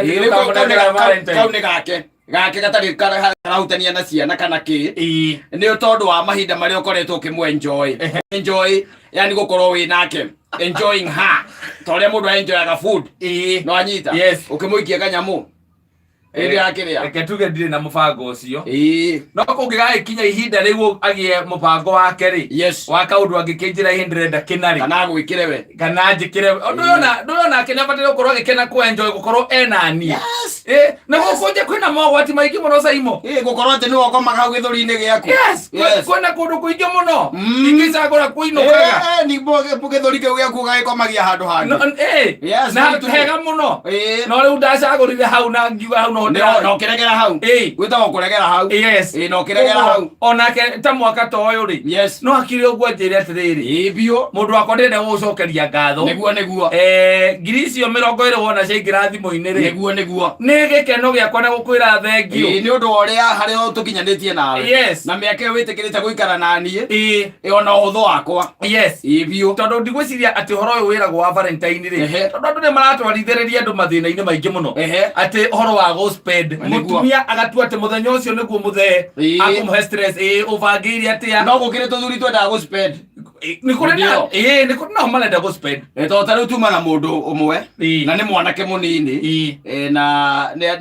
Ĩĩ, rĩu kau- kau nĩ ga- Valentine. kau nĩ gake gake gatarĩ karahutania na ciana kana kĩ. Nĩ tondũ wa mahinda marĩa ũkoretwo ũkĩmũ enjoy enjoy, yani gũkorwo wĩ nake, enjoying her ta ũrĩa mũndũ enjoyaga food. No anyita. Ũkĩmũikia kanyamũ hĩndĩ ya kĩrĩa. Reke tuge ndirĩ na mũbango ũcio, no kũngĩgagĩkinya ihinda rĩu agĩe mũbango wake rĩ, wa kaũndũ angĩkĩnjĩra, "Ĩ, ndĩrenda kĩna" rĩ, kana agwĩkĩre we. Kana njĩkĩre ũndũ ũyũ nake nĩ abataire gũkorwo agĩkena kũ enjoy gũkorwo ena niĩ. Na gũkũ nja kwĩna mogwati maingĩ mũno, Saimo. Ĩĩ, gũkorwo atĩ nĩwe ũkomaga hau gĩthũri-inĩ gĩaku. Yes. Kwĩna kũndũ kũingĩ mũno ingĩcagũra kũinũkaga. Ningĩ gĩthũri kĩu gĩaku ũgagĩkomagia handũ hangĩ. Na handũ hega mũno. No rĩu ndacagũrire hau na ngiuga hau no Na ũkĩregera hau. Gwĩtagwo kũregera hau. Ĩĩ, na ũkĩregera hau. Onake ta mwaka ta ũyũ rĩ, no akire ũguo anjĩre atĩrĩrĩ, Ĩĩ biũ. "Mũndũ wakwa, ndĩrenda gũgũcokeria ngatho." Nĩguo. Ngiri icio 20 wona ciaingĩra thimũ-inĩ rĩ, Nĩguo. nĩ gĩkeno gĩakwa na gũkwĩra thengio. Ĩĩ, nĩ ũndũ wa ũrĩa harĩa tũkinyanĩtie nawe na mĩaka ĩyo wĩtĩkĩrĩte gũikara na niĩ. Ĩĩ, ona ũhũthũ wakwa. Ĩĩ biũ. Tondũ ndigwĩciria atĩ ũhoro ũyũ wĩragwo wa Valentine rĩ, tondũ andũ nĩ maratwarithĩrĩria andũ mathĩna-inĩ maingĩ mũno, atĩ ũhoro wa go spend, mũtumia agatua atĩ mũthenya ũcio nĩguo mũthee akũmũhe stress. Ĩĩ, ũbangĩire atĩa? No gũkĩrĩ tũthuri twendaga gũ spend. Nĩ kũrĩ na Ndio. Ĩĩ, nĩ kũrĩ nao marenda gũ spend. Tondũ ta rĩu tuma na mũndũ ũmwe na nĩ mwanake mũnini. Na nĩ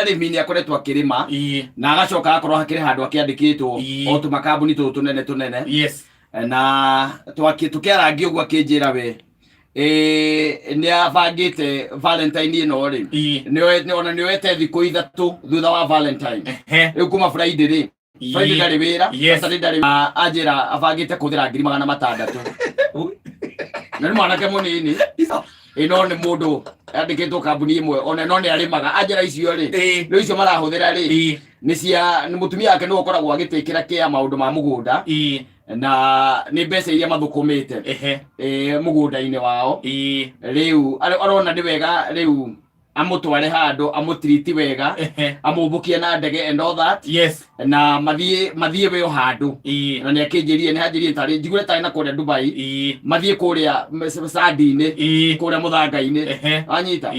arĩmi, nĩ akoretwo akĩrĩma na agacoka agakorwo hakĩrĩ handũ akĩandĩkĩtwo o tũmakambuni tũtũ tũnene tũnene. Na tũkĩarangia ũguo akĩnjĩra we nĩ abangĩte Valentine ĩno rĩ, ona nĩ oete thikũ 3 thutha wa Valentine. Rĩu kuma Friday rĩ, Friday ndarĩ wĩra. Saturday ndarĩ. Anjĩra abangĩte kũhũthĩra 600,000, na nĩ mwanake mũnini. Ĩ, no nĩ mũndũ andĩkĩtwo kambuni ĩmwe ona no nĩ arĩmaga. Anjĩra icio rĩ, rĩu icio marahũthĩra rĩ, nĩ cia nĩ mũtumia wake nĩwe ũkoragwo agĩtĩkĩra kĩa maũndũ ma mũgũnda, na nĩ mbeca iria mathũkũmĩte mũgũnda-inĩ wao. Rĩu arona nĩ wega rĩu amũtware handũ amũtiriti wega, amũmbũkie na ndege and all that, na mathiĩ weo handũ. Na nĩ akĩnjĩrire nĩ hanjĩrire tarĩ njiguire tarĩ na kũrĩa Dubai, mathiĩ kũrĩa sandi-inĩ, kũrĩa mũthanga-inĩ. Anyita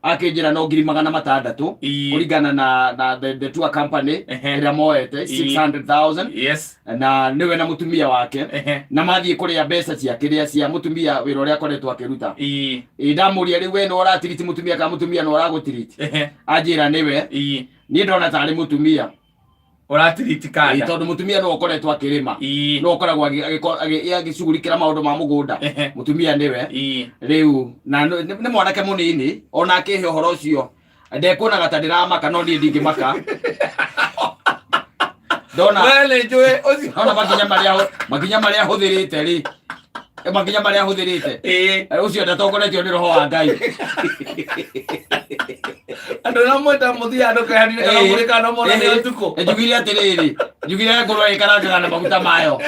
akĩnjĩra no 600,000 kũringana na the tour company ĩrĩa moete, 600,000. Na nĩwe na mũtumia wake, na mathiĩ kũrĩa mbeca cia kĩrĩa cia mũtumia, wĩra ũrĩa akoretwo akĩruta. Ĩ, ndamũria rĩu we nĩ ũratiriti mũtumia kana mũtumia nĩ ũragũtiriti? Anjĩra nĩwe. Niĩ ndona tarĩ mũtumia. Ũratiriti Ĩ, kanda. Tondũ mũtumia nĩwe ũkoretwo akĩrĩma, nĩwe ũkoragwo agĩcugurikĩra maũndũ ma mũgũnda. Mũtumia nĩwe. Rĩu na nĩ mwanake mũnini, ona akĩhe ũhoro ũcio ndekuonaga ta ndĩramaka, no niĩ ndingĩmaka ndona We nĩ njũĩ ũcio. Ndona makinya marĩa hũthĩrĩte rĩ, makinya marĩa hũthĩrĩte, ũcio ndatongoretio nĩ roho wa Ngai. Andũ arĩa mweta mũthiĩ andũ kehanire kana mũrĩ kana mona nĩ ũtukũ. Njugire atĩrĩrĩ, njugire ngũrwe ĩkarangaga na maguta mayo,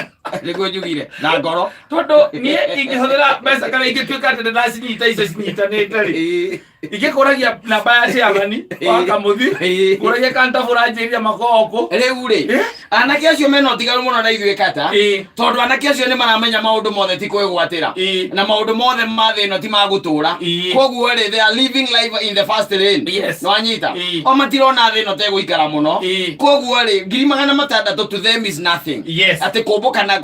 nĩguo njugire na ngoro. Tondũ niĩ ingĩhũthĩra mbeca kana ingĩtuĩka atĩ nĩndacinyita icio cinyitanĩte rĩ, ingĩkũragia namba ya chairman wa Kamuthi, kũragia kantabũra njĩria makoragwo kũ. Rĩu rĩ, anake acio mena ũtigaru mũno na ithuĩ kata, tondũ anake acio nĩ maramenya maũndũ mothe ti kwĩgwatĩra, na maũndũ mothe ma thĩ ĩno ti ma gũtũra. Koguo rĩ, they are living life in the fast lane. No anyita. O matirona thĩ ĩno tegũikara mũno. Koguo rĩ, 600,000 to them is nothing. Atĩ kũmbũka na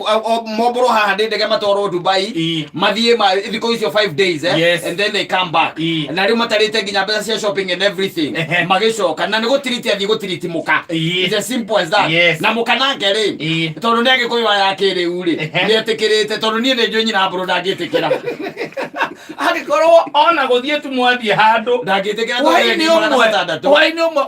mombũrwo haha ndĩ ndege matwarwo Dubai, mathiĩ ma thikũ icio 5 days, and then they come back. Na rĩu matarĩte nginya mbeca cia shopping and everything, magĩcoka na nĩ gũtiriti athiĩ gũtiriti mũka. It's as simple as that. Na mũka nake rĩ, tondũ nĩ agĩkũyũ aya kĩrĩu rĩ, nĩ etĩkĩrĩte, tondũ niĩ nĩ njũĩ nyina mbũrũ ndangĩtĩkĩra. Angĩkorwo ona gũthiĩ tu mwathiĩ handũ Ndangĩtĩkĩra tondũ hwainĩ 600 ũmwe 600. Hwainĩ ũmwe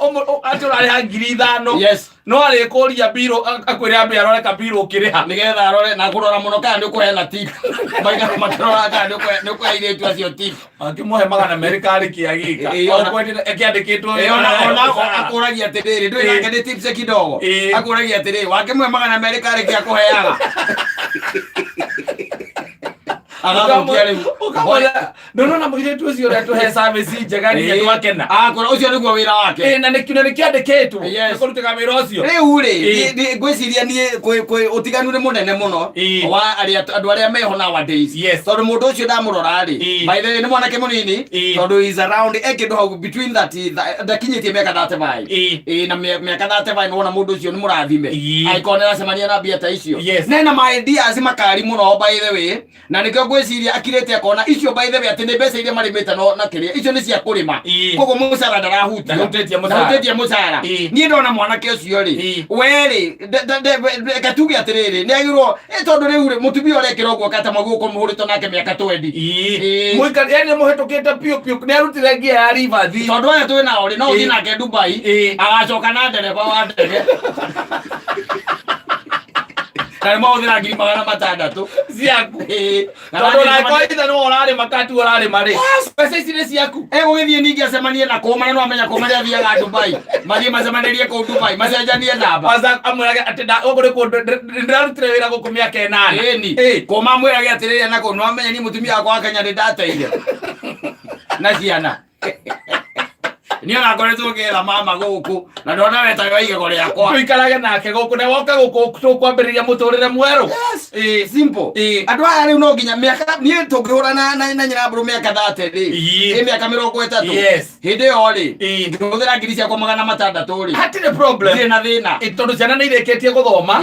atĩ ũrarĩha 5,000, no arĩkũria mbirũ, akwĩre ambe arore kabirũ ũkĩrĩha. Nĩgetha arore na kũrora mũno kana nĩ ũkũheana tip, maikara makĩrora kana nĩ ũkũhe airĩtu acio tip. Akĩmũhe 200 karĩ kĩa gĩka kĩandĩkĩtwo. Ona akũragia atĩrĩrĩ, ndũĩ nake nĩ tips kidogo. Akũragia atĩrĩrĩ, wakĩmũhe 200 karĩ kĩa kũheaga. Agathũkia rĩu. Ũkamwĩra, ndũnona mũirĩtu ũcio ũrĩa tũhe service njega nginya twakena. Akora ũcio nĩguo wĩra wake. Ĩ, na nĩkĩo na nĩkĩandĩkĩtwo Yes. nĩkũrutaga wĩra ũcio. Rĩu rĩ, Ĩ. ngwĩciria niĩ kwĩ ũtiganu nĩ mũnene mũno Ĩ. wa arĩa andũ arĩa meho nowadays. Yes. Tondũ mũndũ ũcio ndamũrora rĩ, Ĩ. by the way nĩ mwanake mũnini Ĩ. tondũ is around e kĩndũ hau between 30 ndakinyĩtie mĩaka 35. Ĩ. Ĩ, na mĩaka 35 nĩwona mũndũ ũcio nĩ mũrathime. Ĩ. Angĩkorwo nĩaracemania na mbia ta icio. Yes. Nena ma ideas makari mũno, by the way, na nĩkĩo ngwĩciria akirĩte akona icio, by the way, atĩ nĩ mbeca iria marĩmĩte no na kĩrĩa icio nĩ cia kũrĩma. Koguo mũcara ndarahutia. Ndahutĩtie mũcara. Ndahutĩtie mũcara. Niĩ ndona mwanake ũcio rĩ, we rĩ, reke tuge atĩrĩrĩ, nĩ agĩrwo tondũ rĩu rĩ, mũtumia ũrekĩra ũguo kata maguo mũhũrĩtwo nake mĩaka 20. Mũikari yani mũhetũkĩte piũ piũ, nĩ arutire ngia ya ribathi. Tondũ aya twĩ nao rĩ, no ũthiĩ nake Dubai, agacoka na ndereba wa ndege na nĩ mahũthĩra 600,000 ciaku. Na Tondũ nathiĩ ona ithe nĩwe ũrarĩma kati ũrarĩma rĩ, mbeca ici nĩ ciaku. Egũgĩthiĩ ningĩ acemanie na kũma, na no amenya kũma nĩ athiaga Dubai, mathiĩ macemanĩrie kũu Dubai, macenjanie namba. Kwanza amwĩrage atĩ gũkũ nĩ kũndũ ndĩrarutire wĩra gũkũ mĩaka 8. Ĩni. Kũma amwĩrage atĩrĩrĩ, na kũu no amenya niĩ mũtumia wakwa wa Kenya nĩ ndateire na ciana niĩ ona ngoretwo ngĩetha mama gũkũ na ndona wetaga igego rĩakwa. Tũikarage nake gũkũ na woka gũkũ tũkwambĩrĩria mũtũrĩre mwerũ. Yes. Ĩ. Simple. Andũ aya rĩu no nginya mĩaka niĩ tũngĩhũra na nyina mbũrũ mĩaka 30 rĩ, ĩ mĩaka 30, hĩndĩ ĩyo rĩ, ngĩhũthĩra ngiri ciakwa 600 rĩ, Hatirĩ problem. Ndirĩ na thĩna. Ĩ, tondũ ciana nĩ irĩkĩtie gũthoma.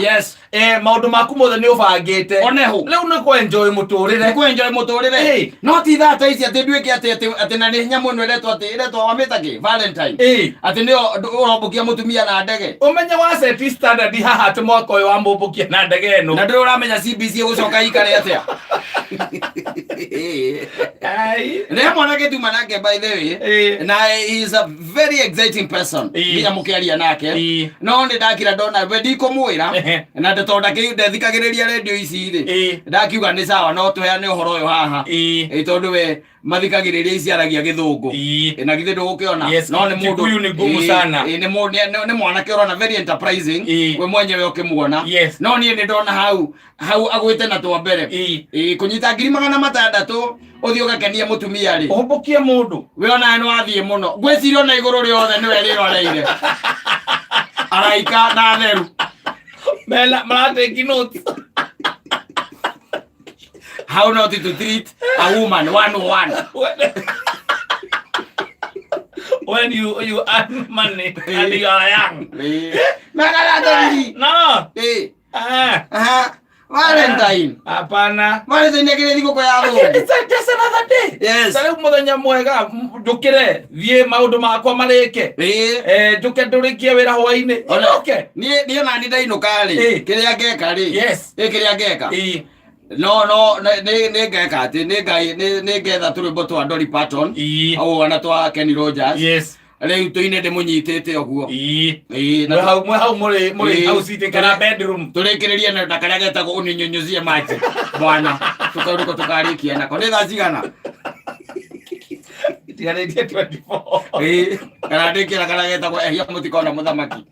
Maũndũ maku mothe nĩ ũbangĩte. Oneho. Rĩu nĩ kũ-enjoy mũtũrĩre. Nĩ kũ-enjoy mũtũrĩre. No ti thaa ta ici atĩ nduĩke atĩ na nĩ nyamũ ĩno ĩretwo atĩ ĩretwo wamĩta kĩ, Valentine, atĩ nĩyo ũrombũkia mũtumia na ndege. Ũmenye wa set standard haha atĩ mwaka ũyũ wamũmbũkia na ndege ĩno. Na ndũrĩ ũramenya CBC ĩgũcoka ikare atĩa. Ai. Nĩ mwanake tuma nake, by the way, na he is a very exciting person nginya mũkĩaria nake. No nĩ ndakira ndona we ndikũmwĩra na tondũ ndethikagĩrĩria redio ici rĩ, ndakiuga nĩ sawa, no tũheane ũhoro ũyũ haha. Ĩ, tondũ we mathikagĩrĩria ici aragia gĩthũngũ. Ĩ, na githĩ ndũgũkĩona? Yes, no nĩ mũndũ Kikuyu nĩ ngumu sana. Ĩ, nĩ mwanake ũrona very enterprising. We mwenyewe ũkĩmuona. No niĩ nĩ ndona hau hau agwĩte na twa mbere. Ĩ, kũnyita 600,000 ũthiĩ ũgakenie mũtumia rĩ, Ũhũmbũkie mũndũ. We onawe nĩ wathiĩ mũno, ngwĩciria ona igũrũ rĩothe nĩwe rĩroreire araika na atheru. Mena maratake notes. How not to treat a woman one one. When you earn money and you are young. Magana No. Ah, Valentine. Hapana. Valentine ĩkĩrĩ thigũkũ ya thũngũ. It's just another day. Ta rĩu mũthenya mwega, njũkĩre thiĩ maũndũ makwa marĩke. Njũke ndũrĩkie wĩra hwainĩ. Njoke. Niĩ ona ni ndainũka rĩ, kĩrĩa ngeka rĩ, kĩrĩa ngeka, no nĩ ngeka atĩ nĩ ngai nĩ ngetha tũrwĩmbo twa Dolly Parton au ona twa Kenny Rogers. Rĩu tũine ndĩmũnyitĩte ũguo. Ĩ, na Mwĩ hau mũrĩ house sitting kana bedroom. Tũrĩkĩrĩrie na karĩa getagwo uninyunyuzie maji bwana, tũkaurĩko tũkarĩkia nako. Nĩ thaa cigana? Itigarĩtie 24. Ĩ, kana ndĩkĩra karĩa getagwo ehia mũtikona mũthamaki.